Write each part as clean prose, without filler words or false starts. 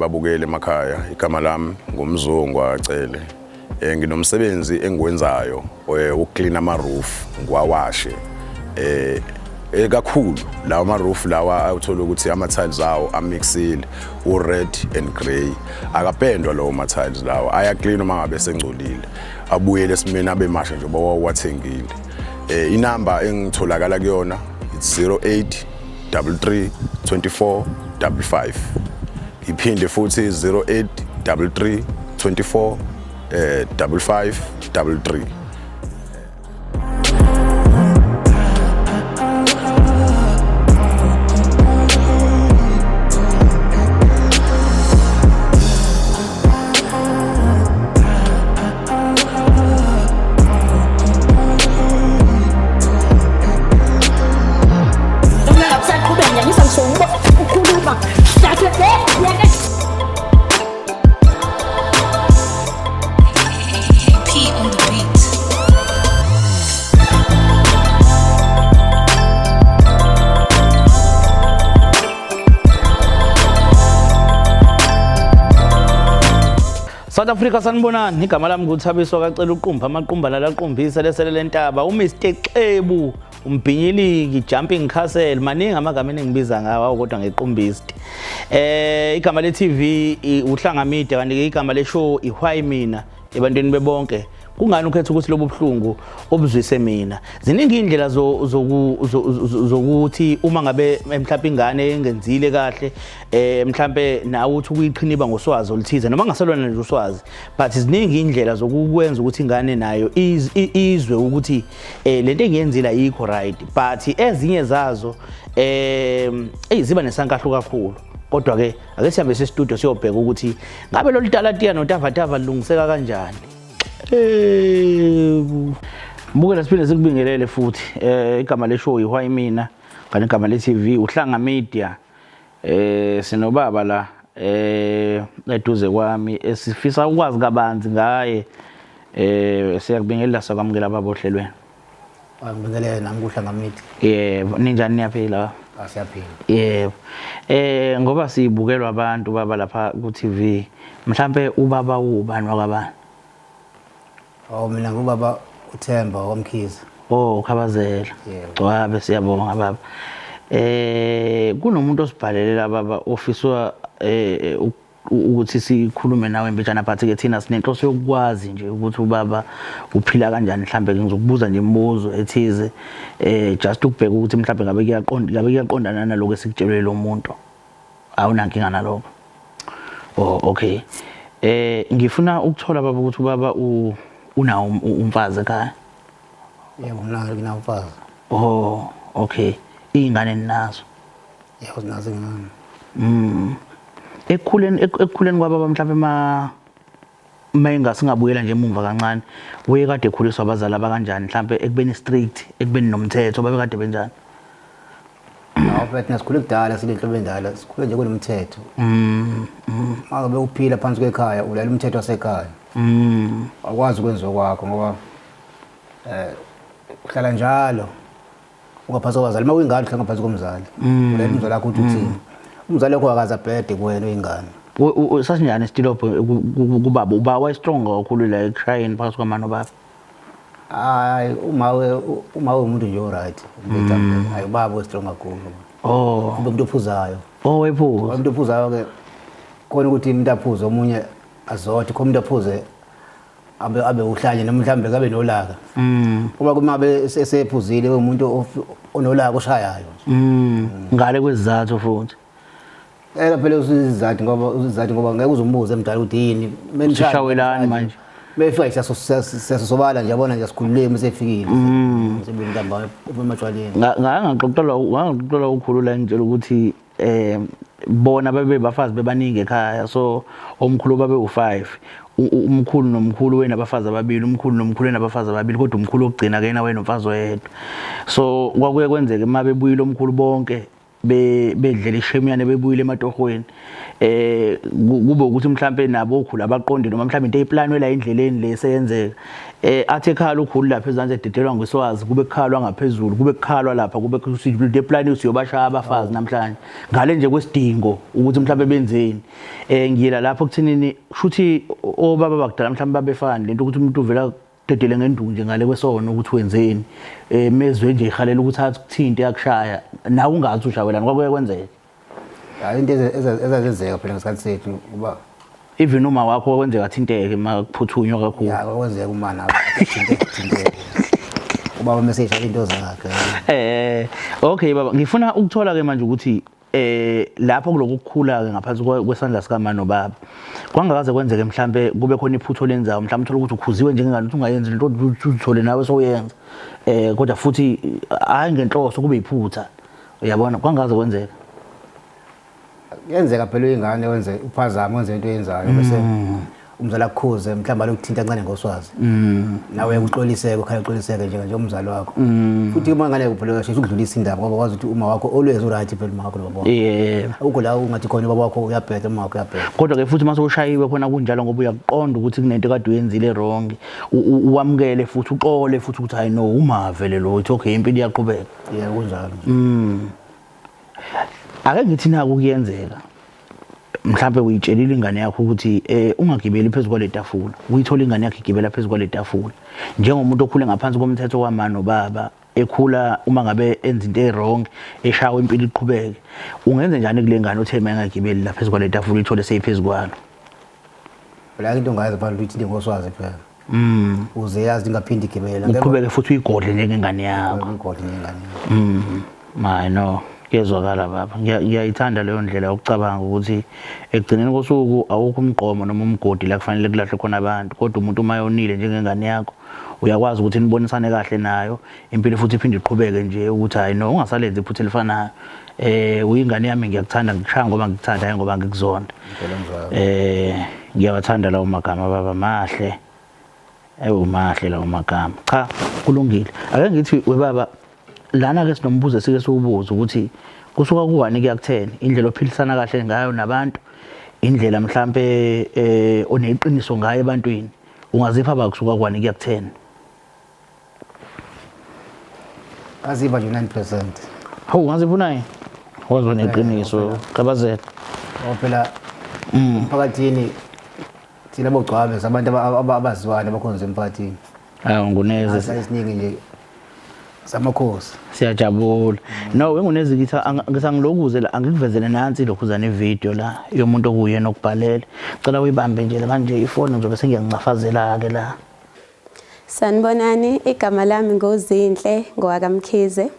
Babukele emakhaya, igama lami nguMzungwa Cele. Nginomsebenzi engiwenzayo ukuklina ama-roof, ngiwawashe. Kakhulu lawa ama-roof lawa awuthola ukuthi ama-tiles awo amixile u-red and grey. Akapendwa lawo ma-tiles lawa, ayaklinwa uma ngabe sengcolile, abuyele esimeni abe masha njengoba wawuwathengile. Inamba engitholakala kuyona it's 08 33 24 55. Iphinde futhi 08 33 24 55 33. P on the beat. South Africa, sanibonani. Igama lami nguThabiso kacela uqumba amaqumba laqumbisa lesele lentaba, uMr Xebu, umbhinyiliki, jumping castle, maningi amagama engibiza ngawo kodwa ngequmbist. Igama le TV uHlanga Media, kanti igama le show iWhy Mina ebantwini bebonke. Kungani ukhetha ukuthi lobu buhlungu obuzwise mina? Ziningi indlela zokuthi uma ngabe mhlawumbe ingane engenzile kahle, mhlambe nawe uthi ukuyiqhiniba ngoswazi oluthize noma ngaselona nje uswazi, but ziningi indlela zokukwenza ukuthi ingane nayo izwe ukuthi lento engiyenzile ayikho right, but ezinye zazo ziba nesankahlu kakhulu. Kodwa ke ake sihambe se-studio siyobheka ukuthi ngabe lolu talatiya notavatava lilungiseka kanjani. Bukela, siphinde sikubingelele futhi. Igama le show iWhy Mina, kanti igama le TV uHlanga Media. Sinobaba la eduze kwami esifisa ukwazi kabanzi ngaye. Siyakubingelela, sakwamukela baba ohlelweni. Angibingelele nami kuHlanga Media. Yebo, ninjani, niyaphila? Asiyaphila. Yebo. Ngoba sibukelwa abantu baba lapha ku TV. Mhlambe ubaba ubani wakabani? Oh, mina ngubaba uThemba waMkhize. Oh, Khabazela. Yebo. Gcwabe, siyabonga baba. Kunomuntu osibhalelela baba ofiswa ukuthi sikhulume nawe mbijana, but ke thina sinenhloso yokwazi nje ukuthi ubaba uphila kanjani. Mhlambe ngizokubuza nje imibuzo ethize just ukubheka ukuthi mhlambe ngabe kuyaqonda, ngabe kuyaqondana naloko esikutshelwe lo muntu. Awunankinga nalokho? Oh, okay. Ngifuna ukuthola baba ukuthi ubaba unawo umfazi ekhaya? Yebo, nginawo umfazi. Oh, okay. Iy'ngane ninazo? Yebo, sinazo iy'ngane. Ekukhuleni kwababa, mhlawumbe ma singabuyela nje emumva kancane, uye kade ekhuliswa abazali abakanjani, mhlawumbe ekubeni strict, ekubeni nomthetho, babekade benjani? Hawu mfethu, thina sikhule kudala silenhlobo endala, sikhule nje kunomthetho. Uma ngabe uphila phansi kwekhaya, ulalela umthetho wasekhaya. Awukwazi ukwenza okwakho ngoba uhlala njalo ungaphansi kwabazali. Uma uyingane uhlala ngaphansi komzali. Ulalela umzali wakho ukuthi uthini. Umzali wakho akaze abhede kuwena uyingane. Sasinjani isitilobho kubaba? Uba waye-strong kakhulu la ekushayeni phakathi kwamama nobaba? Hayi, uma umuntu nje o-right. Hayi, ubaba we-strong kakhulu. Kube umuntu ophuzayo. Oh, wayephuza. Umuntu ophuzayo ke, khona ukuthi umuntu aphuze omunye azothi khona umuntu aphuze abe uhlanye noma mhlawumbe kabe nolaka. Uma kumabe esephuzile umuntu onolaka oshayayo nje. Ngale kwezizathu futhi. Phela usizathu ngoba ngeke uzumbuze emdala ukuthi yini. Sishawelani manje? Befika siyasosobala nje, yabona nje, sikhululeke mesefikile. Sebuye ntambama ematshwaleni. Ngangixoxelwa ukhulu la, ngitshela ukuthi bona babe bafazi bebaningi ekhaya, so omkhulu babe u5, umkhulu nomkhulu wena abafazi ababili, umkhulu nomkhulu wena abafazi ababili, kodwa umkhulu ogcina ke yena wena umfazi oyedwa. So kwakuye kwenzeke uma bebuyile omkhulu bonke Bedlela ishemiyane bebuyile ematohweni, kube ukuthi mhlambe nabo okhulu abaqonde noma mhlambe into eyiplanwe la endleleni le seyenzeka, athi ekhala ukhulu lapha ezansi ededelwa ngeswazi, kube kukhalwa ngaphezulu, kube kukhalwa lapha, kube into eplani siyobashaya abafazi namhlanje ngale nje kwesidingo ukuthi mhlambe benzeni. Ngiyela lapho kuthinini, shuthi obaba bakudala mhlambe babefana lento ukuthi umuntu uvela dedele ngenduku nje ngale kwesono ukuthi wenzeni, mezwe nje ihalela ukuthi athi kuthinte yakushaya nawe ungazi ushawelani, kwakuye kwenzeke. Hayi, into ezazenzeka phela ngesikhathi sethu ngoba even uma wakho kwenzeka athinteke makuphuthunywa kakhulu. Ya, kwenzeka uma nawe athinteke ubaba message into zakhe. Okay baba, ngifuna ukuthola ke manje ukuthi lapho kuloku kukhula ke ngaphansi kwesandla sika nobaba, kwangakaze kwenzeke mhlambe kube khona iphutho lenzayo, mhlambe uthola ukuthi ukhuziwe njengengane ukuthi ungayenzi lento, uthole nawe soyenza, kodwa futhi hayi ngenhloso kube iphutha, uyabona, kwangakaze kwenzeka? Kuyenzeka phela, uyingane wenze uphazame, wenze into oyenzayo, bese umzali akukhuze, mhlawumbe alokuthinta kancane ngoswazi, nawe uxoliseke, ukhala uxoliseke nje njengomzali wakho. Futhi uma ngane phela uyashesha ukudlulisa indaba ngoba wazi ukuthi uma wakho always uright phela, uma wakho nobaba wakho. Akukho la ungathi khona ubaba wakho uyabheda, uma wakho uyabheda. Kodwa ke futhi mase ushayiwe khona kunjalo, ngoba uyakuqonda ukuthi kunento kade uyenzile wrong, uwamukele futhi uxole futhi ukuthi hayi no, uma vele lo, it's okay, impilo iyaqhubeka. Yebo, kunjalo. Ake ngithi naku kuyenzeka mhlawumbe uyitshelile ingane yakho ukuthi ungagibeli phezu kwale tafula, uyithola ingane yakho igibela phezu kwale tafula. Njengomuntu okhule ngaphansi komthetho kwama nobaba, ekhula uma ngabe enza into e-wrong eshawa, impilo iqhubeke, ungenze njani kule ngane othe mayingagibeli la phezu kwale tafula, ithole seyiphezu kwalo? Phela into ongayenza phela ukuthi into ngoswazi phela uze yazi ingaphindi igibela. Uqhubeke futhi uyigodle njengengane yakho. Uyigodle njengengane yakho. Hayi no, kuyezwakala baba. Ngiyayithanda leyo ndlela yokucabanga ukuthi ekugcineni kosuku awukho umgqomo noma umgodi la kufanele kulahlwe khona abantu, kodwa umuntu uma yonile njengengane yakho uyakwazi ukuthi nibonisane kahle nayo, impilo futhi iphinde iqhubeke nje, ukuthi hayi no, ungasalenzi iphutha elifanayo, uyingane yami, ngiyakuthanda, ngikushaya ngoba ngikuthanda, hayi ngoba ngikuzonda. Impela njalo. Ngiyawathanda lawo magama baba, mahle, ewu mahle lawo magama. Cha, kulungile. Ake ngithi webaba, lana ke sinombuzo esike siwubuze ukuthi kusuka ku-1 kuya ku-10, indlela ophilisana kahle ngayo nabantu, indlela mhlambe oneqiniso ngayo ebantwini, ungazipha ba kusuka ku-1 kuya ku-10? Aziva nje 9%. Hawu, ungazipha u-9? Wazi neqiniso, qabazela. Ngoba phela emphakathini thina bogcwabe sabantu abaziwayo abakhonza emphakathini. Hawu nguneze. Esiningi nje samakhosi. Siyajabula. No, wenguneze, ngithi ngisangilokuze la, angikuvezele nansi lokhuzana ivideo la yomuntu okuyena okubhalele. Cela uyibambe nje la manje ifoni, ngizobe sengiyancafazela ke la. Sanibonani, igama lami nguZinhle ngowakaMkhize.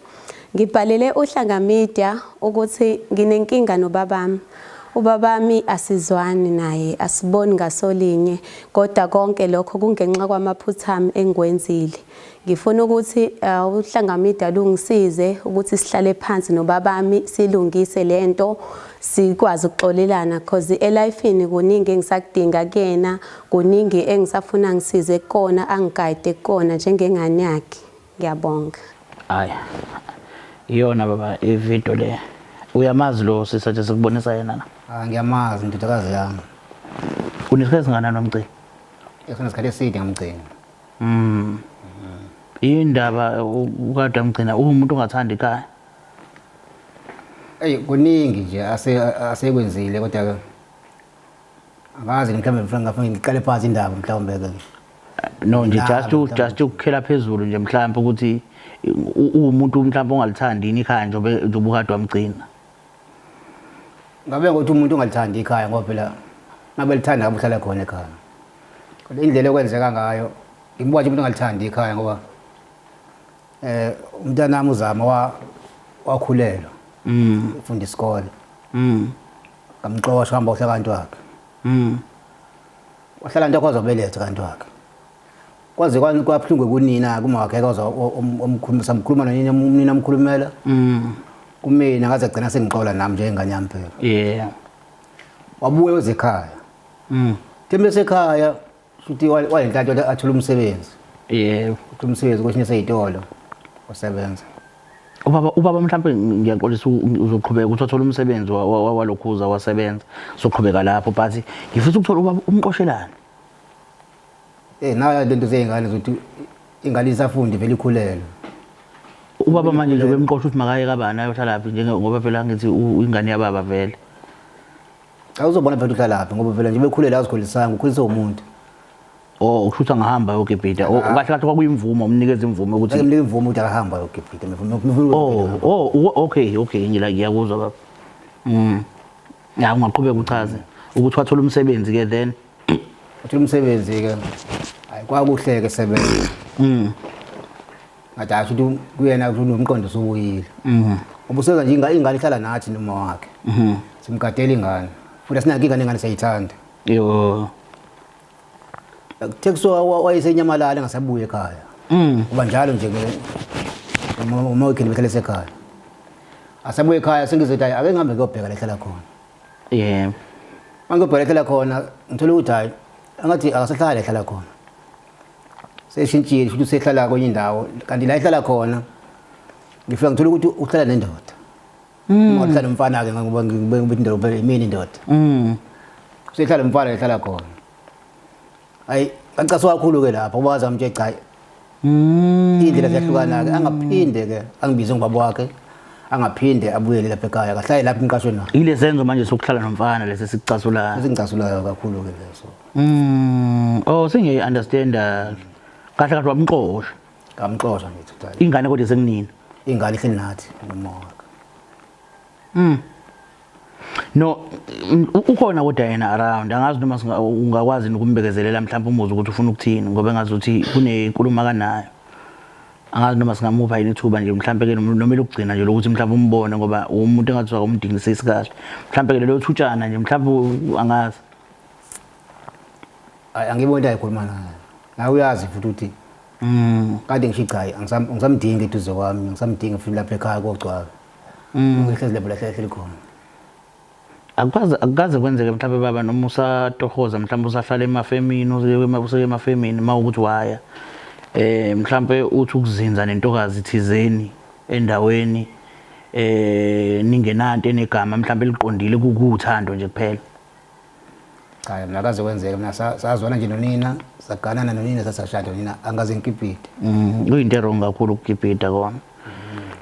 Ngibhalele uHlanga Media ukuthi nginenkinga nobabami. Ubabami asizwani naye, asiboni ngasolinye, kodwa konke lokho kungenxa kwamaphutha ami engiwenzile. Ngifuna ukuthi uHlanga Media lungisize ukuthi sihlale phansi nobabami, silungise lento, sikwazi ukuxolelana, because elifini kuningi engisakudinga kuyena, kuningi engisafuna ngisize kukona, angiguide kukona njengengane yakhe. Ngiyabonga. Hayi. Iyona baba ivideo le. Uyamazi lo sisathe sikubonisa yena la? Ah, ngiyamazi, indodakazi yami. Unesikhathi singakanani nomgcini? Esenesikhathi eside ngamgcina. Indaba ukade amgcina, uwumuntu ongathandi ekhaya? Eyi, kuningi nje asekwenzile, kodwa ke angazi, mhlawumbe ngifuna ngiqale phansi indaba mhlawumbe ke. No nje just just ukukhela phezulu nje, mhlawumbe ukuthi uwumuntu mhlawumbe ongalithandi yini ikhaya njengoba ukade wamgcina. Ngabe ngokuthi umuntu ongalithandi ikhaya, ngoba phela ngabe lithanda ngabe uhlala khona ekhaya. Kodwa indlela okwenzeka ngayo, ngimbuka nje umuntu ongalithandi ikhaya, ngoba umntanami uzama wakhulelwa. Ufunda isikole. Ngamxosha, hamba uhlala kanti wakhe. Wahlala nto kwaze wabeletha kanti wakhe. Kwaze kwabuhlungu kunina, kuma wakhe kwaze omkhuluma, samkhuluma nonina, unina amkhulumela. Kumina ngaze gcina sengixola nami njengengane yami phela. Wabuya weze ekhaya. Thembe sekhaya futhi wayenhlanhla athola umsebenzi. Uthola umsebenzi kwesinye seyitolo wasebenza. Ubaba mhlawumbe ngiyaxolisa uzoqhubeka ukuthi athole umsebenzi walokhuza wasebenza soqhubeka lapho but ngifisa ukuthola ubaba umqoshelani. Eh nayo lento zeyingane zokuthi ingane isafundi vele ikhulelwe. Ubaba manje nje bemqosha ukuthi makaye kabani ayohlalaphi ngoba phela ngithi ingane yababa vele. Cha uzobona phela uhlalaphi ngoba vele nje bekhulele azikhulisanga ukhuliswe umuntu. Oh kusho ukuthi angahamba ayogibhida. Oh kahle kahle kwakuyimvumo umnikeza imvumo ukuthi Ngimnika imvumo ukuthi akahamba ayogibhida. Oh oh okay okay ngila ngiyakuzwa baba. Ya ungaqhubeka uchaze ukuthi wathola umsebenzi ke then. Wathola umsebenzi ke. Hayi kwakuhle ke sebenza. Ngathi asho ukuthi kuyena ukuthi unomqondo usubuyile. Ubusenza nje ingane ihlala nathi noma wakhe. Simgadela ingane. Futhi asinankinga nengane siyayithanda. Yo. Kuthe kusuka wayesenyamalala engasabuyi ekhaya. Kuba njalo nje ke uma weekend behlale esekhaya. Asabuye ekhaya sengizothi hayi ake ngihambe ngiyobheka la ehlala khona. Yebo. Mangiyobheka la ehlala khona ngithola ukuthi hayi angathi akasahlali ehlala khona. Seshintshile futhi usehlala kwenye indawo kanti la ehlala khona ngifika ngithola ukuthi uhlala nendoda. Uhlala nomfana ke ngoba ngibe indoda phela imini indoda. Usehlala nomfana ehlala khona. Hayi ngacasuka kakhulu ke lapho ngoba waze wamtshela cha. Indlela ziyahlukana ke angaphinde ke angibize ngobaba wakhe angaphinde abuyele lapha ekhaya kahlale lapha emqashweni wakhe. Ile senzo manje sokuhlala nomfana lesi sikucasulayo. Esingicasulayo kakhulu ke leso. Oh sengiyi understand kahle kahle wamxosha. Ngamxosha ngithi cha. Ingane kodwa sekunini? Ingane ihleli nathi noma wakhe. No ukhona kodwa yena around angazi noma ungakwazi ukumbekezelela mhlawumbe umuze ukuthi ufuna ukuthini ngoba engazi ukuthi kunenkulumo akanayo. Angazi noma singamupha yini ithuba nje mhlawumbe ke noma elokugcina nje lokuthi mhlawumbe umbone ngoba umuntu engathi akumdingisisi kahle. Mhlawumbe ke lelo thutshana nje mhlawumbe angazi. Hayi angiboni into ayikhuluma naye. Nawe uyazi futhi ukuthi kade ngisho cha angisamdingi eduze kwami angisamdingi futhi lapha ekhaya kogcwaba. Ngihlezi lapho la hleli khona. Akukaze kwenzeke mhlawumbe baba noma usatohoza mhlawumbe usahlala emafemini useke emafemini mawukuthi waya mhlawumbe uthi ukuzinza nentokazi thizeni endaweni ningenanto enegama mhlawumbe liqondile kukuthando nje kuphela. Cha mina akaze kwenzeke mina sazwana nje nonina saganana nonina sasashada nonina angaze ngikipite. Kuyinto wrong kakhulu ukukipita kona.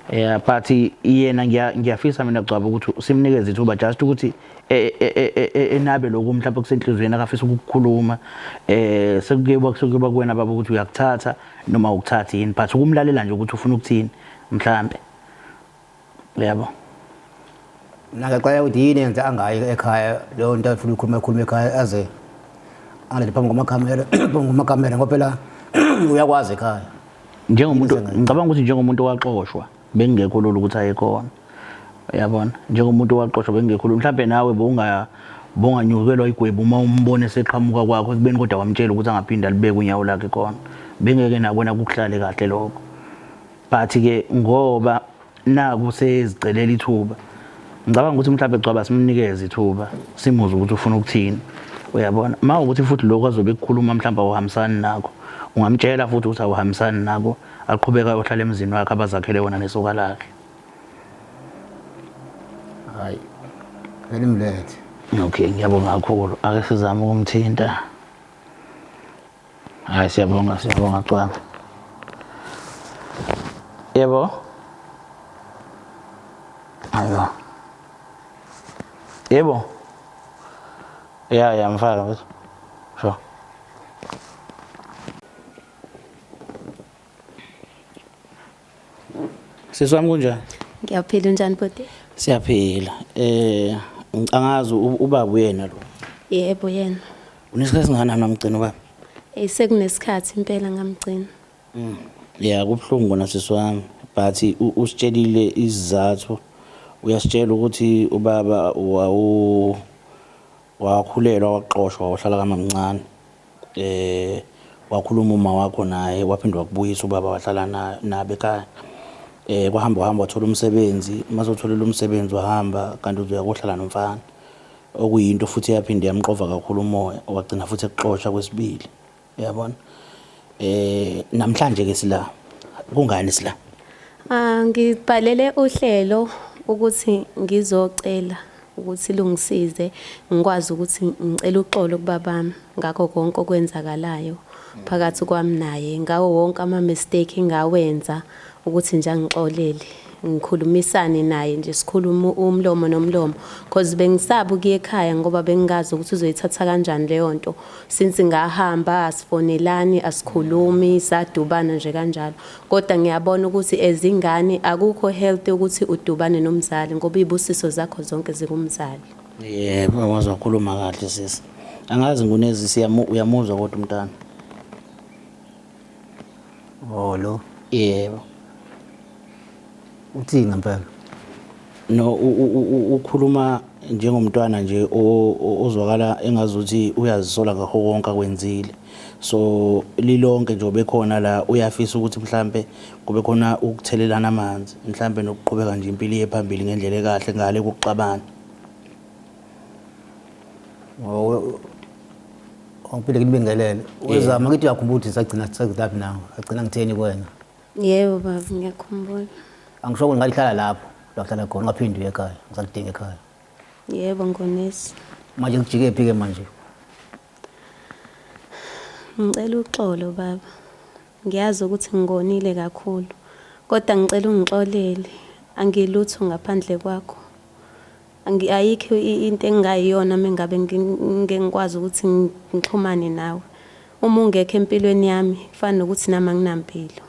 Yeah but yena ngiyafisa mina Gcwaba ukuthi simnikeze ithuba just ukuthi enabe lokhu mhlawumbe kusenhlizweni akafisa ukukhuluma sekuke kuwena baba ukuthi uyakuthatha noma ukuthatha yini but ukumlalela nje ukuthi ufuna ukuthini mhlambe. Yebo. Mina ngiyacela ukuthi yini yenze angayi ekhaya leyo nto afuna ukukhuluma ekhuluma ekhaya aze angalethe phambi kwamakhamera phambi kwamakhamera ngoba phela uyakwazi ekhaya. Njengomuntu ngicabanga ukuthi njengomuntu owaxoshwa bengekho lula ukuthi aye khona. Uyabona njengomuntu owaxoshwa bengekho lula mhlawumbe nawe bonganyukelwa igwebu uma umbone seqhamuka kwakho ekubeni kodwa wamtshela ukuthi angaphinde alibeke unyawo lakhe khona. Bengeke nabona kukuhlale kahle lokho. But ke ngoba naku sezicelela ithuba ngicabanga ukuthi mhlawumbe Gcwaba simnikeze ithuba simuzwe ukuthi ufuna ukuthini. Uyabona uma ukuthi futhi lokho azobe ekukhuluma mhlawumbe awuhambisani nakho ungamtshela futhi ukuthi awuhambisani nakho aqhubeka ayohlala emzini wakhe abazakhele wona nesoka lakhe. Hayi vele imlethe. Okay ngiyabonga kakhulu ake sizame ukumthinta. Hayi siyabonga siyabonga Gcwaba. Yebo. Ayo. Yebo. Ya ya mfaka mfethu. Sure. Sisi wami kunjani? Ngiyaphila unjani bhuti? Siyaphila. Angazi ubaba uyena lo. Yebo yena. Unesikhathi singakanani wamgcina ubaba? Sekunesikhathi impela ngamgcina. Ya kubuhlungu kona sisi wami but usitshelile isizathu. Uyasitshela ukuthi ubaba wakhulelwa waxoshwa wahlala kamamncane. Wakhuluma uma wakho naye waphinde wakubuyisa ubaba wahlala nabe ekhaya. Kwahamba wahamba wathola umsebenzi, mase utholile umsebenzi wahamba kanti uzoya kohlala nomfana. Okuyinto futhi yaphinde yamxova kakhulu umoya wagcina futhi ekuxosha kwesibili. Uyabona? Namhlanje ke sila. Kungani sila? Ah, ngibhalele uhlelo ukuthi ngizocela ukuthi lungisize ngikwazi ukuthi ngicela uxolo kubabami ngakho konke okwenzakalayo phakathi kwami naye ngawo wonke ama mistake engawenza ukuthi nje angixolele ngikhulumisane naye nje sikhulume umlomo nomlomo cause bengisaba ukuya ekhaya ngoba bengingazi ukuthi uzoyithatha kanjani leyo nto since ngahamba asifonelani asikhulumi sadubana nje kanjalo kodwa ngiyabona ukuthi ezingane akukho healthy ukuthi udubane nomzali ngoba izibusiso zakho zonke zikumzali. Yebo, waze wakhuluma kahle sisi. Angazi ngunezi uyamuzwa kodwa umntana. Oh lo. Yebo. Uthini ngempela? No ukhuluma njengomntwana nje ozwakala engazuthi uyazisola ngakho konke akwenzile. So lilonke nje obekhona la uyafisa ukuthi mhlambe kube khona ukuthelelana amanzi mhlambe nokuqhubeka nje impilo iye phambili ngendlela ekahle ngale kokuxabana. Ngiphinde ngibingelele. Wezama ngithi uyakhumbula ukuthi sagcina sagcina nawe. Agcina ngitheni kuwena? Yebo baba ngiyakhumbula. Angisho ukuthi ngalihlala lapho la uhlala khona ungaphindi uye ekhaya. Ngisakudinga ekhaya. Yebo Ngonesi. Manje kujike phi ke manje? Ngicela uxolo baba. Ngiyazi ukuthi ngikonile kakhulu. Kodwa ngicela ungixolele. Angilutho ngaphandle kwakho. Ayikho into engingayiyona mengabe ngeke ngikwazi ukuthi ngixhumane nawe. Uma ungekho empilweni yami kufana nokuthi nami anginampilo.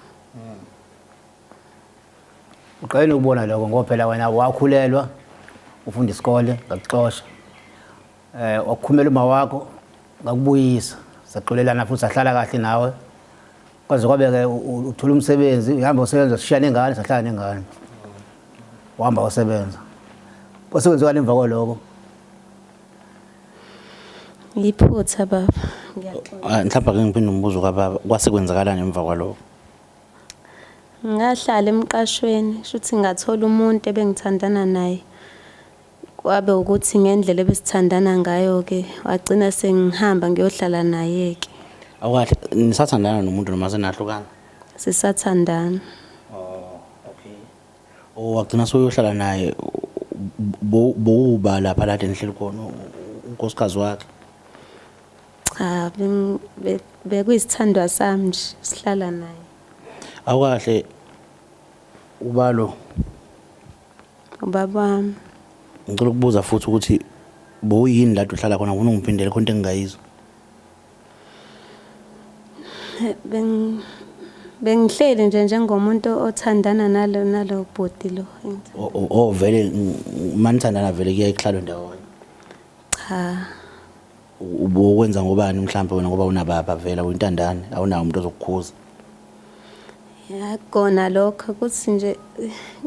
Uqale ukubona lokho ngoba phela wena wakhulelwa ufunda isikole ngakuxosha. Wakukhumela uma wakho ngakubuyisa saxolelana futhi sahlala kahle nawe. Kwaze kwabe ke uthola umsebenzi uhamba usebenza sishiya nengane sahlala nengane. Wahamba wasebenza. Kwasekwenzekani emva kwaloko? Iphutha baba. Ngiyaxolisa. Mhlawumbe ake ngiphinde umbuzo kababa kwase kwenzakalani emva kwaloko? Ngahlala emqashweni shuthi ngathola umuntu ebengithandana naye. Kwabe ukuthi ngendlela ebesithandana ngayo ke wagcina sengihamba ngiyohlala naye ke. Awukahle nisathandana nomuntu noma senahlukana? Sisathandana. Oh, okay. Oh, wagcina soyohlala naye bowuba lapha lade nihleli khona unkosikazi wakhe. Cha, bekuyisithandwa sami nje sihlala naye. Awukahle ubalo Ubaba wami. Ngicela ukubuza futhi ukuthi bowuyini la uhlala khona ngifuna ungiphindele khona into engingayizwa. Bengihleli nje njengomuntu othandana nalo bhuti lo. Oh vele manithandana vele kuyaye kuhlalwe ndawonye. Cha. Ubokwenza ngobani mhlambe wena ngoba unababa vele uyintandane awunawo umuntu ozokukhuza. Ya kona lokho ukuthi nje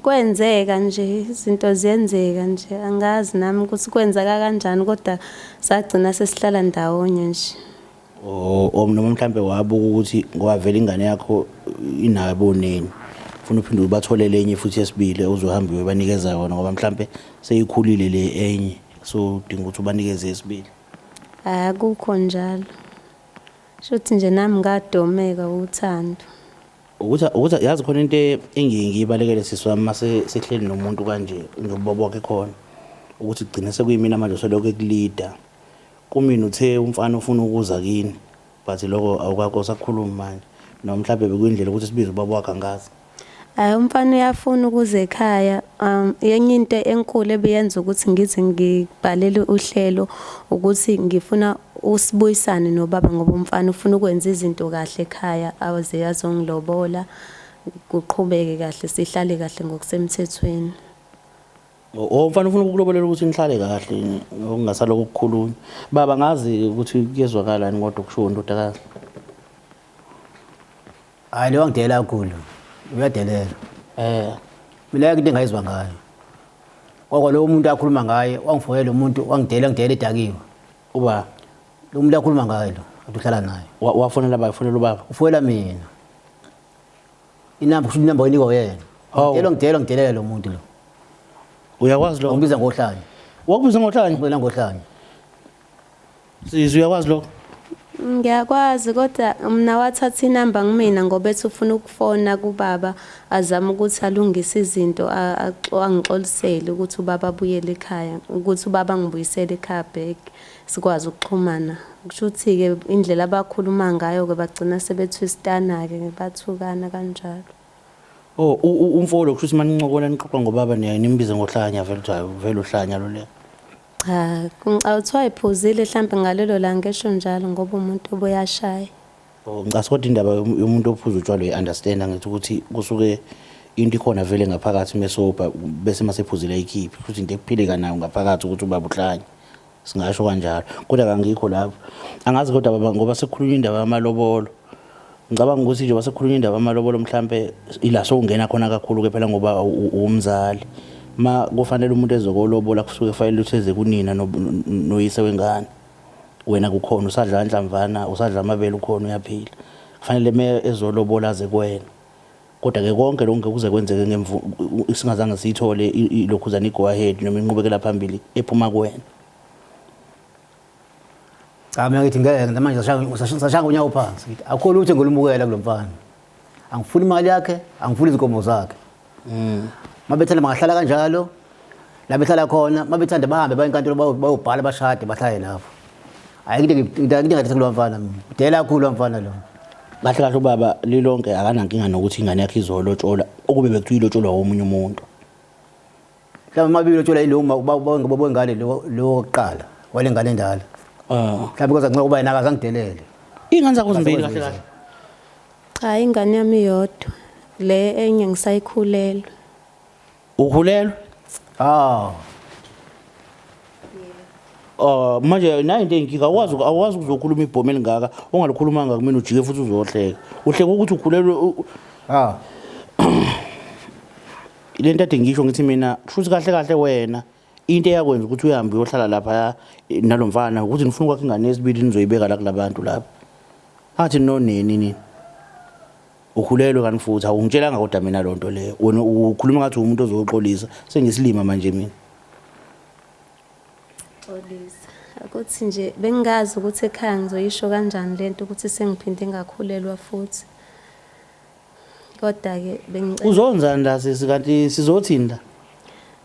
kwenzeka nje izinto ziyenzeka nje angazi nami ukuthi kwenzeka kanjani kodwa sagcina sesihlala ndawonye nje. Oh noma mhlambe wabuka ukuthi ngoba vele ingane yakho inabo neni ufuna uphinde ubatholele enye futhi yesibili ozohamba uyobanikeza yona ngoba mhlambe seyikhulile le enye so udinga ukuthi ubanikeze esibili. Akukho njalo. Shuthi nje nami ngadomeka uthando. Ukuthi yazi khona into engiyibalekele sisi wami mase sihleli nomuntu kanje njengoba bonke khona ukuthi kugcine sekuyimina manje soloko ekulida. Kumina uthe umfana ufuna ukuza kini but lokho awukakho sakhuluma manje noma mhlawumbe bekuyindlela ukuthi sibize ubaba wakhe angazi. Hayi umfana uyafuna ukuza ekhaya. Enye into enkulu ebiyenza ukuthi ngize ngibhalele uhlelo ukuthi ngifuna usibuyisane nobaba ngoba umfana ufuna ukwenza izinto kahle ekhaya aze azongilobola kuqhubeke kahle sihlale kahle ngokusemthethweni. Oh umfana ufuna ukukulobolela ukuthi nihlale kahle okungasalokhu kukhulunywa. Baba ngazi ukuthi kuyezwakalani kodwa kushiwo ndodakazi. Hayi lo wangidelela kakhulu. Uyadelela. Mina into engayizwa ngayo. Kwakwa lo muntu akhuluma ngaye wangifonela umuntu wangidela ngidela edakiwe. Uba lo muntu akhuluma ngaye lo athi uhlala naye. Wafonela baba, ufonela ubaba. Ufonela mina. Inamba kusho inamba oyinikwa uyena. Hawu. Ngidela ngidelela lo muntu lo. Uyakwazi lo? Ungibiza ngohlanya. Wakubiza ngohlanya? Ngibiza ngohlanya. Sisi uyakwazi lokho? Ngiyakwazi kodwa mina wathatha inamba kumina ngoba ethi ufuna ukufona kubaba azame ukuthi alungise izinto angixolisele ukuthi ubaba abuyele ekhaya, ukuthi ubaba angibuyisele ekhaya back sikwazi ukuxhumana. Kusho ukuthi-ke indlela abakhuluma ngayo-ke bagcina sebethwistana-ke bathukana kanjalo. Oh, umfo lo kusho ukuthi manincokola nixoxa ngobaba niyaye nimbize ngohlanya vele uthi hayi vele uhlanya lo le. Cha, ngicabanga kuthiwa iphuzile hlampe ngalelo langa esho njalo ngoba umuntu obuyashaya. Oh, ngicasa kodwa indaba yomuntu ophuza utshwala uyi-understand ngithi ukuthi kusuke into ikhona vele ngaphakathi mesobha bese masephuzile ayikhiphi futhi into ekuphileka nayo ngaphakathi ukuthi ubaba uhlanya. Singasho kanjalo. Kodwa kangikho lapho. Angazi kodwa baba ngoba sekukhulunywa indaba yamalobolo. Ngicabanga ukuthi njengoba sekukhulunywa indaba yamalobolo mhlampe ila sowungena khona kakhulu ke phela ngoba uwumzali. Ma kufanele umuntu ezokolobola kusuke kufanele ukuthi eze kunina noyise wengane. Wena kukhona usadla anhlamvana, usadla amabele ukhona uyaphila. Kufanele me ezolobola aze kuwena. Kodwa-ke konke lokhu ngeke kuze kwenzeke singazange siyithole ilokhuzana i-go ahead noma inqubekela phambili ephuma kuwena. Cha mina ngithi ngeke namanje sashaya ngonyawo phansi ngithi akukho lutho engilumukela kulo mfana. Angifuni imali yakhe, angifuni izinkomo zakhe. Mabethanda bangahlala kanjalo la behlala khona, mabethanda bahambe baye enkantolo bayobhala bashade bahlale lapho. Ayikho into engingathetha kulo mfana mina. Udela kakhulu lo mfana lo. Kahle kahle ubaba lilonke akanankinga nokuthi ingane yakhe izolotsholwa ukube bekuthiwa ilotsholwa omunye umuntu. Mhlawumbe uma belotsholwa yilo ubaba wengane lo lo wokuqala wale ngane endala. Mhlawumbe kodwa nxa kuba yena akazangidelele. Iy'ngane zakho zimbili kahle kahle. Cha, ingane yami iyodwa. Le enye ngisayikhulelwe. Ukhulelwe? Ah. Oh manje nayi into eyinkinga awukwazi awukwazi ukuzokhuluma ibhomu elingaka ongalikhulumanga kumina ujike futhi uzohleka. Uhleka ukuthi ukhulelwe Ah. Le nto ade ngisho ngithi mina kushuthi kahle kahle wena into eyakwenza ukuthi uhambe uyohlala lapha nalo mfana ukuthi nifuna ukwakha ingane yesibili nizoyibeka la kulabantu lapha. Athi noneni nini. Ukhulelwe kanti futhi awungitshelanga kodwa mina loo nto leyo. Wena ukhuluma ngathi umuntu ozoxolisa. Sengisilima manje mina. Xolisa. Ukuthi nje bengingazi ukuthi ekhaya ngizoyisho kanjani lento ukuthi sengiphinde ngakhulelwa futhi. Kodwa-ke bengicela Uzonzani la sisi kanti sizothini la?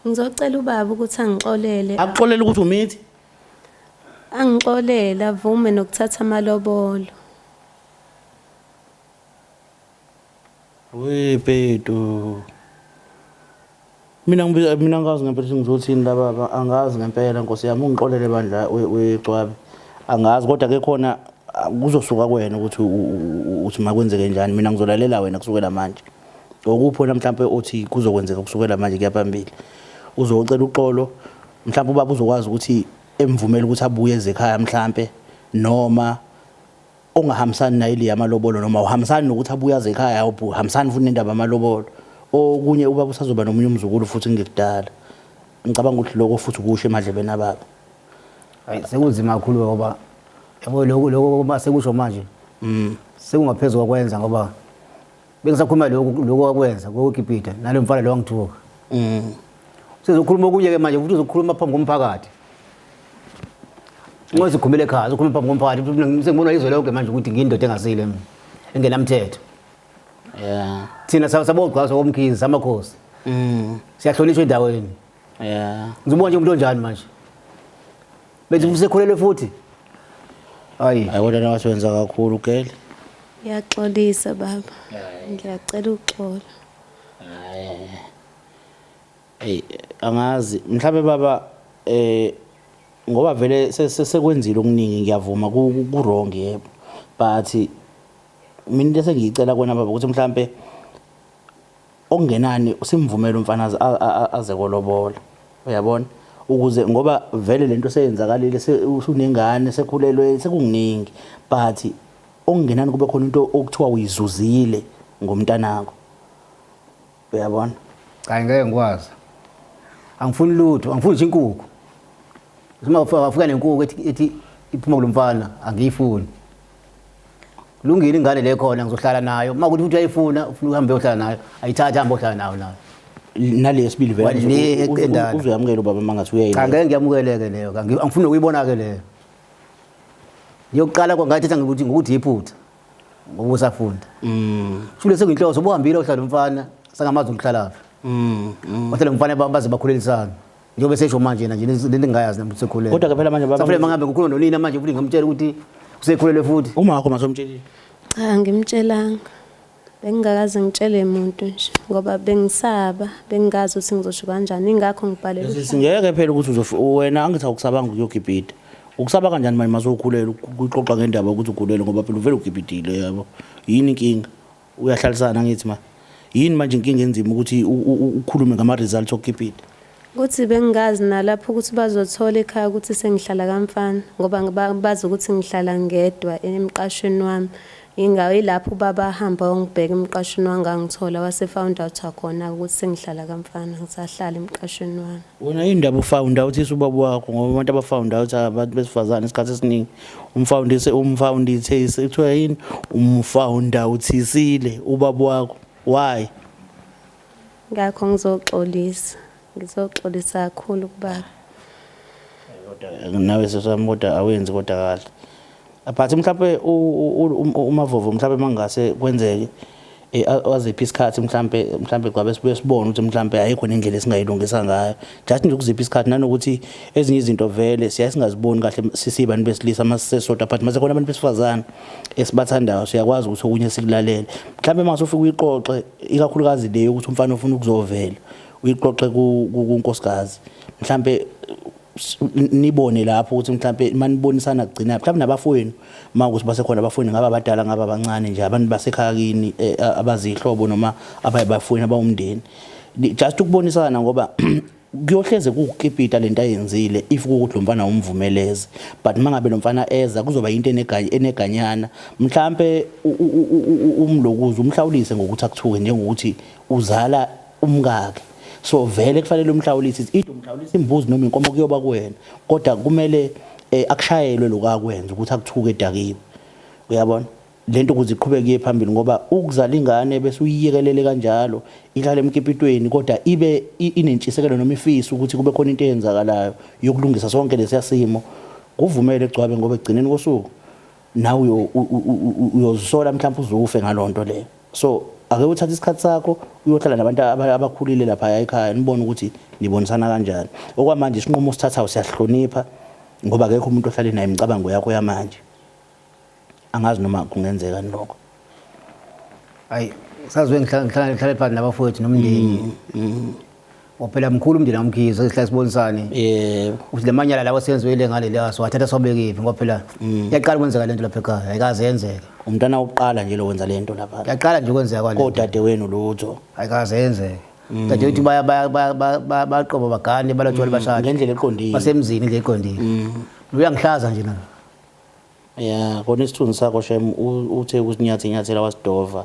Ngizocela ubaba ukuthi angixolele. Akuxolele ukuthi umithi? Angixolele avume nokuthatha amalobolo. We Petu. Mina ngibiza mina angazi ngempela ukuthi ngizothini la baba, angazi ngempela Nkosi yami ungixolele bandla wegcwabe. Angazi kodwa ke khona kuzosuka kuwena ukuthi uthi makwenzeke njani mina ngizolalela wena kusukela manje. Okuphi wena mhlampe othi kuzokwenzeka kusukela manje kuya phambili. Uzocela uxolo mhlampe ubaba uzokwazi ukuthi emvumele ukuthi abuye ezekhaya mhlampe noma ongahambisani nayo ile yamalobolo noma uhambisani nokuthi abuye aze ekhaya uhambisani futhi nendaba yamalobolo okunye ubaba usazoba nomunye umzukulu futhi kungekudala ngicabanga ukuthi lokho futhi kusho emadlebeni ababa Hayi sekunzima kakhulu ngoba yabo lokho lokho uma sekusho manje sekungaphezulu kwakwenza ngoba bengisakhuluma lokho lokho akwenza kokugibhida nalo mfana lo wangithuka Sezokhuluma okunye ke manje futhi uzokhuluma phambi komphakathi. Nxa sikhumele ekhaya, uzokhuluma phambi komphakathi futhi mina sengibona izwe lonke manje ukuthi ngiyindoda engasile mina, engenamthetho. Yeah. Thina sabogcwasa komkhizi samakhosi. Siyahlonishwa endaweni. Yeah. Ngizobona nje umuntu onjani manje. Bethi usekhulelwe futhi. Hayi. Hayi kodwa nawe wenza kakhulu girl. Ngiyaxolisa baba. Ngiyacela uxolo. Ey angazi mhlawumbe baba ngoba vele sekwenzile okuningi ngiyavuma ku wrong yebo but mina into esengiyicela kuwena baba ukuthi mhlambe okungenani simvumele umfana aze kolobola uyabona ukuze ngoba vele lento seyenzakalile usunengane sekhulelwe sekukuningi but okungenani kube khona into okuthiwa uyizuzile ngomntanakho uyabona Cha ngeke ngikwazi. Angifuni lutho, angifuni nje inkukhu. Uma ufika nenkukhu ethi ethi iphuma kulomfana angiyifuni. Lungile ingane le khona ngizohlala nayo. Uma kuthi futhi uyayifuna ufuna uhambe uyohlala nayo, ayithathe ahambe ohlala nayo nayo. Nale yesibili vele Le endala. Uzoyamukela ubaba uma ngathi Cha uyayiletha. Ngeke ngiyamukeleke leyo. Angifuni nokuyibona ke leyo. Ngiyokuqala kwangathetha ngokuthi ngokuthi iphutha ngoba usafunda. Shule sekuyinhloso ubuhambile ohlala umfana sangamazi ukuhlalaphi. Wahlala umfana baze bakhulelisana. Njengoba esesho manje yena nje lento engingayazi nami ukuthi usekhulelwe. Kodwa ke phela manje baba- Safanele mangabe ngikhuluma nonina manje futhi ngamtshela ukuthi usekhulelwe futhi. Uma wakho masomtshelile. Cha ngimtshelanga. Bengingakaze ngitshele muntu nje ngoba bengisaba, bengingazi ukuthi ngizosho kanjani ingakho ngibhalele uhlaka. Singeke phela ukuthi wena angithi awukusabanga ukuyogibhida. Ukusaba kanjani manje masewukhulelwe ukuxoxa ngendaba ukuthi ukhulelwe ngoba phela uvele ugibhidile yabo. Yini inkinga? Uyahlalisana angithi ma. Yini manje inkinga enzima ukuthi ukhulume ngama results okukipita? Kuthi bengingazi nalapho ukuthi bazothola ekhaya ukuthi sengihlala kamfana ngoba bazi ukuthi ngihlala ngedwa emqashweni wami. Ingawo ilapho ubaba ahamba wayongibheka emqashweni wangangithola wase found out khona ukuthi sengihlala kamfana ngisahlala emqashweni wami. Wena yini ndaba ufound out ubaba wakho ngoba abantu abafound out abantu besifazane isikhathi esiningi umfundise umfundise kuthiwa yini umfound outhisile ubaba wakho why? Ngakho ngizoxolisa, ngizoxolisa kakhulu kubaba. Kodwa nawe sesami kodwa awenzi kodwa kahle. But mhlawumbe uMavovo mhlawumbe mangase kwenzeke aziphi isikhathi mhlambe mhlambe gcabe sibuye sibone ukuthi mhlambe ayikho nendlela esingayilungisa ngayo just nje ukuzipha isikhathi nanokuthi ezinye izinto vele siyaye singaziboni kahle sisibantu besilisa masisesodwa but mase khona abantu besifazane esibathandayo siyakwazi ukuthi okunye sikulalele mhlambe mase ufika uyixoxe ikakhulukazi le yokuthi umfana ufuna ukuzovela uyixoxe kunkosikazi mhlambe nibone lapho ukuthi mhlambe manibonisana kugcina mhlambe nabafowenu uma ukuthi basekhona abafowenu ngaba abadala ngaba abancane nje abantu basekhaya kini abazihlobo noma abayibafowenu abawumndeni just ukubonisana ngoba kuyohleze kuwukipita lento ayenzile if kuwukuthi lo mfana umvumeleze but mangabe lo mfana eza kuzoba into eneganyana mhlambe umlokuzi umhlawulise ngokuthi akuthuke njengokuthi uzala umkakhe so vele kufanele umhlawulise either umhlawulise imbuzi noma inkomo kuyoba kuwena kodwa kumele akushayelwe lokho akwenza ukuthi akuthuke edakiwe uyabona lento ukuze iqhubeke iye phambili ngoba ukuzala ingane bese uyiyekelele kanjalo ihlale emkipitweni kodwa ibe inentshisekelo noma ifisa ukuthi kube khona into eyenzakalayo yokulungisa sonke lesiya simo kuvumele egcwabe ngoba ekugcineni kosuku nawe uyozisola mhlawumbe uzufe ngalonto leyo so ake uthathe isikhathi sakho uyohlala nabantu abakhulile lapha ekhaya nibone ukuthi nibonisana kanjani okwamanje isinqumo osithathayo siyahlonipha ngoba akekho umuntu ohlale naye imicabango yakho yamanje angazi noma kungenzeka lokho. Hayi saziwe ngihlala ngihlale phansi nabafowethu nomndeni. Phela mkhulu umndeni wamkhize sihlale sibonisane. Yebo. Ukuthi lamanyala lawo senziwele ngale la siwathatha siwabekephi ngoba phela yaqala kwenzeka lento lapha ekhaya ayikaze yenzeke. Umntana wokuqala nje lo wenza lento lapha. Yaqala nje kwenzeka kwale. Kodadewenu lutho. Ayikaze yenzeke. Dadewethu baya baya baya baqoba bagane balotshwala bashade. Ngendlela eqondile. Basemzini indlela eqondile. Uyangihlaza nje na. Ya kona isithunzi sakho shem uthe ukusinyatha inyathela wasidova.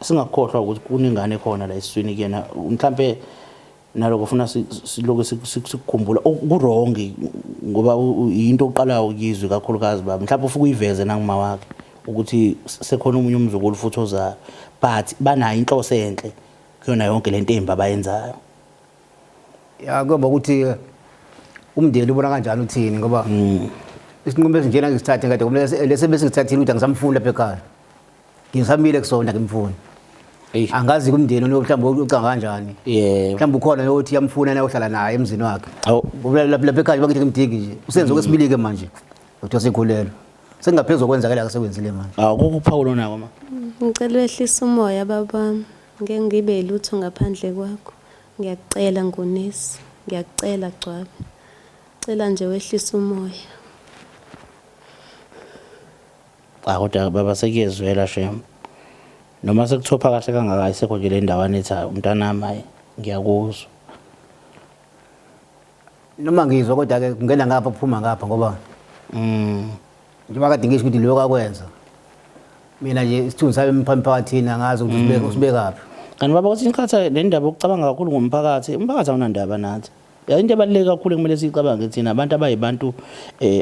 Singakukhohlwa ukuthi kunengane khona la esiswini kuyena mhlambe naloko ufuna siloku sikukhumbula ku-wrong ngoba into oqalayo ukuyizwe kakhulukazi baba mhlawumbe ufike uyiveze nanguma wakhe ukuthi sekhona omunye umzukulu futhi ozayo but banayo inhloso enhle kuyona yonke lento embi abayenzayo. Ya kuyoba ukuthi umndeni ubona kanjani uthini ngoba isinqumo esinjena ngisithathe kade kumele lesi bese ngithathile ukuthi angisamfuni lapha ekhaya. Ngisamile kusona ngimfuni. Angazi kumndeni lo mhlawumbe ucanga kanjani. Yebo. Mhlawumbe ukhona yokuthi yamfuna naye ohlala naye emzini wakhe. Awu. Ngoba lapha ekhaya bakithi ngimdingi nje. Usenze okwesibili ke manje. Kuthiwa sekhulelwe. Sengaphezulu kwenzakala akasekwenzile manje. Awu kukuphawula nako ma. Ngicela wehlise umoya baba wami. Ngeke ngibe lutho ngaphandle kwakho. Ngiyakucela Ngunisi, ngiyakucela Gcwabe. Cela nje wehlise umoya. Cha kodwa baba sekuyezwela shem. Noma sekuthopha kahle kangaka ayisekho nje le ndawana ethi hayi umntanami hayi ngiyakuzwa. Noma ngizwa kodwa ke kungena ngapha kuphuma ngapha ngoba njengoba kade ngisho ukuthi lokho akwenza. Mina nje isithunzi sami emphakathini angazi ukuthi usibeka usibekaphi. Kanti baba kwesinye isikhathi le ndaba yokucabanga kakhulu ngomphakathi, umphakathi awunandaba nathi. Ya into ebaluleke kakhulu ekumele siyicabange thina abantu abayibantu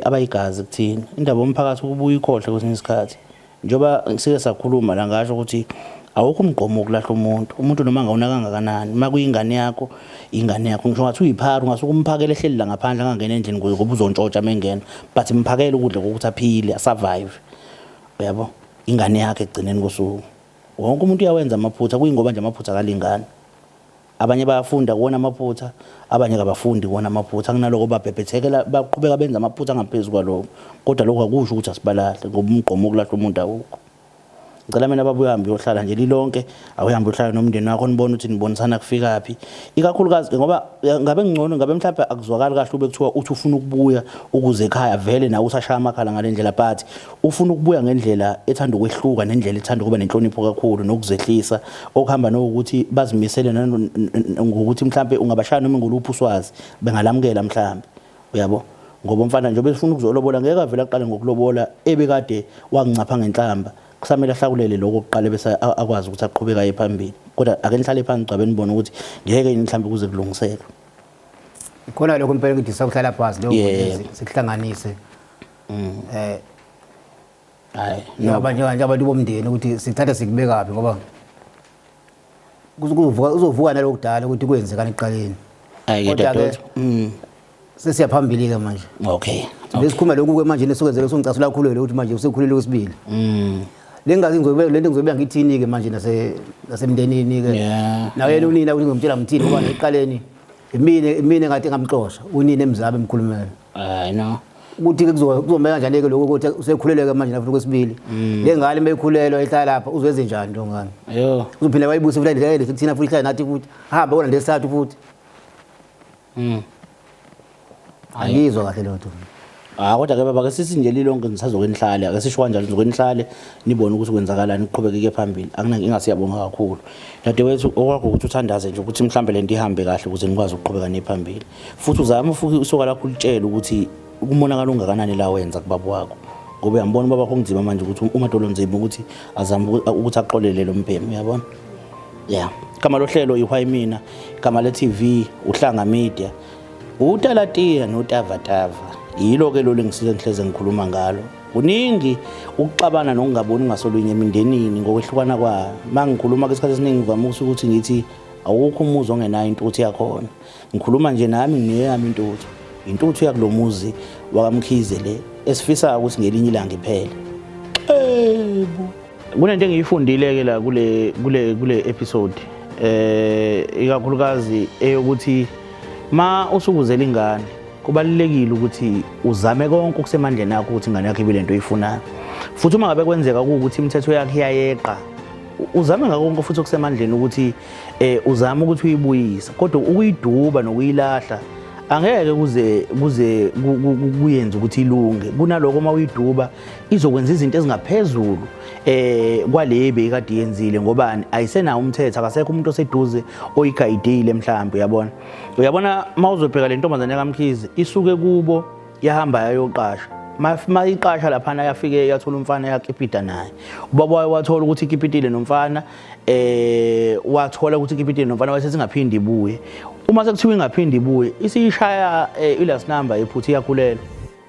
abayigazi kuthina. Indaba yomphakathi ukubuya ikhohle kwesinye isikhathi. Njengoba sike sakhuluma la ngasho ukuthi Awukho umgqomo wokulahla umuntu. Umuntu noma angawona kangakanani, uma kuyingane yakho, ingane yakho. Ngisho ngathi uyiphara ungasuke umphakele ehleli la ngaphandle angangena endlini kuze ngoba uzontshontsha uma engena. But mphakele ukudla kokuthi aphile, asurvive. Uyabo? Ingane yakhe ekugcineni kosuku. Wonke umuntu uyawenza amaphutha, kuyingoba nje amaphutha akalingani. Abanye bayafunda kuwona amaphutha, abanye kabafundi kuwona amaphutha. Kunaloko babhebhethekela baqhubeka benza amaphutha angaphezu kwaloko. Kodwa lokho akusho ukuthi asibalahle ngoba umgqomo wokulahla umuntu awukho. Ngicela mina baba uhambe uyohlala nje lilonke, awuhambe uyohlala nomndeni wakho nibone ukuthi nibonisana kufikaphi. Ikakhulukazi ngoba ngabe ngcono ngabe mhlawumbe akuzwakali kahle ube kuthiwa uthi ufuna ukubuya ukuze ekhaya vele nawe usashaya amakhala ngale ndlela but ufuna ukubuya ngendlela ethanda ukwehluka nendlela ethanda ukuba nenhlonipho kakhulu nokuzehlisa okuhamba nokuthi bazimisele ngokuthi mhlambe ungabashaya noma ngoluphi uswazi bengalamukela mhlambe uyabo ngoba umfana njengoba efuna ukuzolobola ngeke avele aqale ngokulobola ebekade wangincapha ngenhlamba kusamele ahlakulele lokho kuqale bese akwazi ukuthi aqhubeke aye phambili kodwa ake nihlale phansi gcwabe nibone ukuthi ngeke yini mhlambe kuze kulungiseke. Khona lokho impela ukuthi sakuhlala phansi lokho sikuhlanganise Hayi. Njengoba nje abantu bomndeni ukuthi sithathe sikubekaphi ngoba kuzovuka uzovuka nalokho kudala ukuthi kwenzekani ekuqaleni. Hayi ke Kodwa-ke, dadewethu. Sesiya phambili ke manje. Okay. Lesikhuluma lokhu ke manje nesukwenzela usungicasula kakhulu ukuthi manje usekhulile kwesibili. Lengazi ngizobe lento ngizobe ngithini ke manje nase nasemndenini ke. Naye yena unina ukuthi ngizomtshela ngithini ngoba ekuqaleni imina ngathi ngamxosha unina emzabe emkhulumela. I know. Ukuthi ke kuzomeka kanjani ke lokho ukuthi usekhuleleke manje nafuthi kwesibili. Le ngane meyikhulelwa ihlala lapha uzoyenze njani lo ngane? Yo. Uzophinda wayibuse futhi le thina futhi ihlala nathi futhi. Hambe wona lesithathu futhi. Angizwa kahle lotho. Ah kodwa ke baba ke sithi nje lilonke ngisazokenihlale ake sisho kanjalo nizokenihlale nibone ukuthi kwenzakalani kuqhubekeke phambili akunankinga siyabonga kakhulu. Dadewethu okwakho ukuthi uthandaze nje ukuthi mhlambe lento ihambe kahle ukuze nikwazi ukuqhubeka niye phambili. Futhi uzame futhi usuka lakho ulitshele ukuthi umonakalo ungakanani la wenza kubaba wakho. Ngoba uyambona ubaba wakho kunzima manje ukuthi umadolo nzima ukuthi azame ukuthi axolele lo mbhemu uyabona? Yeah. Igama lohlelo iHwai Mina, igama le TV uHlanga Media. Utalatiya notavatava. Yilo ke lolu engisize ngihleze ngikhuluma ngalo. Kuningi ukuxabana nokungaboni ngasolunye emindenini ngokwehlukana kwayo. Mangikhuluma ke isikhathi esiningi ngivame ukuthi ngithi awukho umuzi ongenayo intuthu yakhona. Ngikhuluma nje nami ngineyami intuthu. Intuthu yakulomuzi wakaMkhize le esifisa ukuthi ngelinye ilanga iphele. Xebu. Kunento engiyifundile ke la kule kule kule episode ikakhulukazi eyokuthi ma usukuzela ingane kubalulekile ukuthi uzame konke okusemandleni akho ukuthi ingane yakho ibe lento oyifunayo. Futhi uma ngabe kwenzeka ukuthi imithetho yakhe iyayeqa uzame ngako konke futhi okusemandleni ukuthi uzame ukuthi uyibuyise kodwa ukuyiduba nokuyilahla angeke kuze kuze kuyenze ukuthi ilunge. Kunaloko uma uyiduba izokwenza izinto ezingaphezulu kwale beyikade yenzile ngoba ayisenawo umthetho akasekho umuntu oseduze oyigayidile mhlawumbe uyabona. Uyabona mawuzobheka le ntombazane kaMkhize isuke kubo yahamba yayoqasha. Mayiqasha laphana yafike yathola umfana yakipita naye. Ubaba wayo wathola ukuthi ikipitile nomfana wathola ukuthi ikipitile nomfana wayesethi ingaphindi ibuye. Uma sekuthiwa ingaphindi ibuye isiyishaya i-last number ephutha iyakhulelwa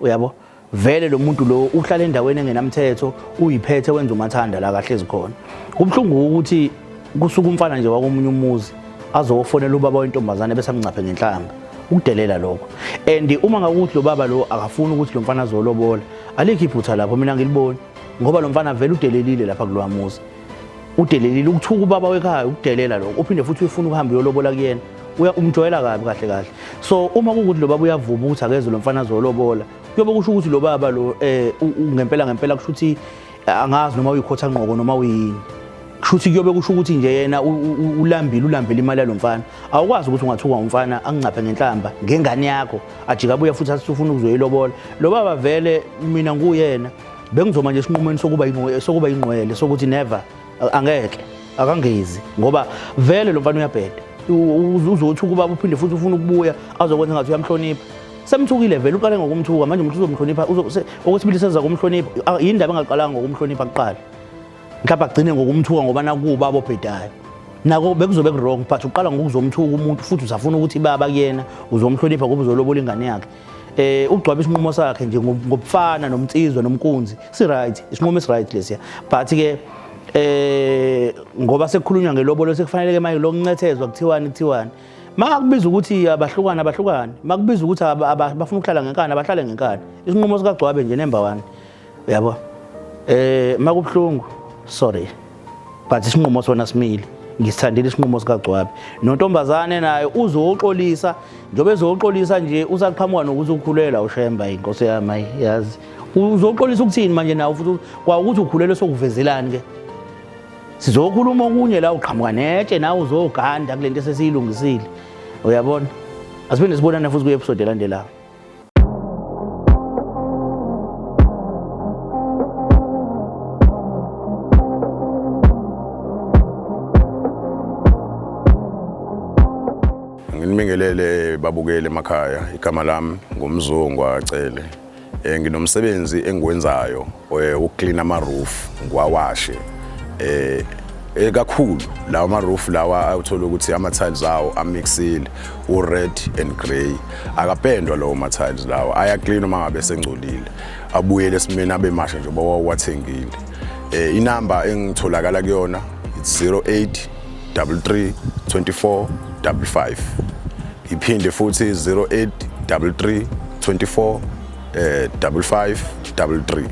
uyabo. Vele lo muntu lo uhlala endaweni engenamthetho uyiphethe wenza umathanda la kahlezi khona. Kubuhlungu ukuthi kusuka umfana nje wakomunye umuzi azofonela ubaba wentombazane bese amncaphe ngenhlamba. Ukudelela lokho. And uma ngakuthi lo baba lo akafuni ukuthi lo mfana azolobola, alikho iphutha lapho mina ngiliboni ngoba lo mfana vele udelelile lapha kulowa muzi. Udelelile ukuthuka ubaba wekhaya ukudelela lokho. Uphinde futhi uyifuna ukuhamba uyolobola kuyena. Uya umjwayela kabi kahle kahle. So uma kuwukuthi lo baba uyavuma ukuthi akeze lo mfana azolobola, kuyobe kusho ukuthi lo baba lo ngempela ngempela kusho ukuthi angazi noma uyikhotha ngqoko noma uyini. Kusho ukuthi kuyobe kusho ukuthi nje yena ulambile ulambile imali yalo mfana. Awukwazi ukuthi ungathuka umfana angcaphe ngenhlamba ngengane yakho ajika abuye futhi athi ufuna ukuzoyilobola. Lo baba vele mina nguyena bengizoma nje esinqumweni sokuba ingqwele sokuthi never angeke akangezi ngoba vele lo mfana uyabheda. Uzothi ukuba uphinde futhi ufuna ukubuya azokwenza ngathi uyamhlonipha. Semthukile vele uqale ngokumthuka manje umuntu uzomhlonipha okwesibili seza kumhlonipha yindaba engaqalanga ngokumhlonipha kuqala. Mhlawumbe agcine ngokumthuka ngoba nakuba abobhedayo. Nako bekuzobe ku-wrong but uqala ngokuzomthuka umuntu futhi usafuna ukuthi baba kuyena uzomhlonipha ngoba uzolobola ingane yakhe. Ugcwaba isinqumo sakhe nje ngobufana nomnsizwa nomkunzi si right isinqumo esi right lesiya but ke Ngoba sekukhulunywa ngelobolo, sekufanele ke manje lokuncethezwa, kuthiwani kuthiwani. Makubiza ukuthi abahlukane, abahlukane. Makubiza ukuthi bafuna ukuhlala ngenkani, abahlale ngenkani. Isinqumo sikaGcwabe nje number 1, uyabo. Makubuhlungu, sorry, but isinqumo sona simile. Ngisithandile isinqumo sikaGcwabe. Nontombazane naye uzoxolisa, njengoba ezoxolisa nje usaqhamuka nokuthi ukhulela uShemba. Inkosi yami, ayi, yazi uzoxolisa ukuthini manje nawe futhi? Kwa ukuthi ukhulelwe sokuvezelani ke? Sizokhuluma okunye la, uqhamuka netshe nawe uzoganda kulento esesiyilungisile, uyabona. Asiphinde sibonane futhi kwi-episode elandelayo. Nginibingelele babukele emakhaya. Igama lami nguMzungu Acele. Nginomsebenzi engiwenzayo, ukuclean ama roof, ngiwawashe. Kakhulu lawa ama roof lawa uthola ukuthi ama tiles awo amixile, u red and grey. Akapendwa lawo ma tiles lawa, ayaclean uma ngabe sengcolile, abuyele esimeni abe masha njengoba wawuwathengile. Inamba engitholakala kuyona, it's 08 33 24 55, iphinde futhi 08 33 24 55 33.